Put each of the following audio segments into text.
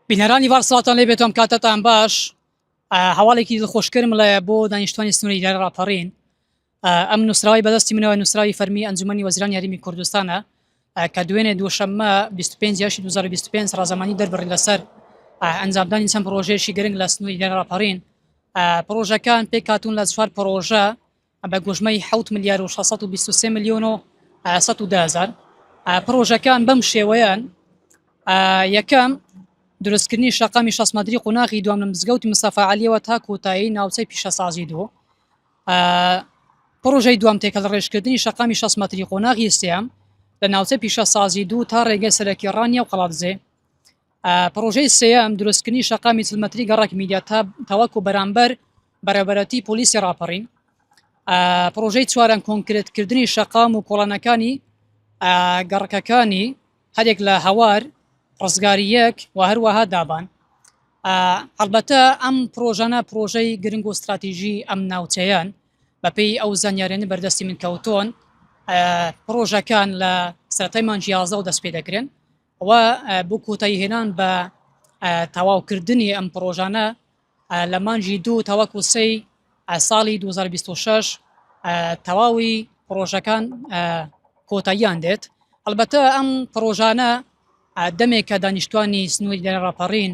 بینەرانی ڤار سڵاتان لێ بێت ئەم کاتەتان باش هەواڵێکی دڵخۆشکەرم لایە بۆ دانیشتوانی سنووری ئیدارە ڕاپەڕین ئەم نووسراوی بەدەستی منەوە نووسراوی فەرمی ئەنجومەنی وەزیرانی هەرێمی کوردستانە کە دوێنێ دووشەممە 25 یاشی 2025 ڕازەمانی دەربڕی لەسەر ئەنجامدانی چەند پرۆژەیەکی گرنگ لە سنووری ئیدارە ڕاپەڕین پرۆژەکان پێکهاتوون لە چوار پرۆژە بە گوژمەی حەوت ملیار و 623 ملیۆن و 110 هەزار. پڕۆژەکان بەم شێوەیەن، یەکەم، دروستکردنی شەقامی 60 مەتری قۆناغی دووەم لە مزگەوتی مستەفا عەلیەوە تا کۆتایی ناوچەی پیشەسازی دوو. پڕۆژەی دووەم تێکەڵڕێژکردنی شەقامی 60 مەتری قۆناغی سێیەم لە ناوچەی پیشەسازی دوو تا ڕێگەی سەرەکی ڕانیە و قەڵادزێ. پڕۆژەی سێیەم دروستکردنی شەقامی 40 مەتری گەڕەک میدیا تا تاوەکو بەرامبەر بەڕێوەبەرایەتی پۆلیسی ڕاپەڕین. پڕۆژەی چوارەم کۆنکرێتکردنی شەقام و کۆڵانەکانی گەڕەکەکانی هەرێک لە هەوار، ڕزگاری یەک و هەروەها دابان. هەڵبەتە ئەم پڕۆژانە پڕۆژەی گرنگ و ستراتیژی ئەم ناوچەیەن. بەپێی ئەو زانیاریانەی بەردەستی من کەوتوون پڕۆژەکان لە سەرەتای مانگی یازدەوە دەست پێ دەکرێن و بۆ کۆتایی هێنان بە تەواوکردنی ئەم پڕۆژانە لە مانگی دوو تاوەکو سێی ساڵی 2026 تەواوی پڕۆژەکان کۆتاییان دێت ئەلبەتە ئەم پڕۆژانە دەمێکە دانیشتوانی سنووری دەرە ڕاپەڕین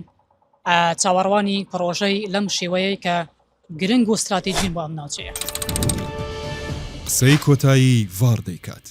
چاوەڕوانی پڕۆژەی لەم شێوەیە کە گرنگ و استراتیژین بۆ ئەم ناوچەیە. قسەی کۆتایی ڤاڕ دەیکات.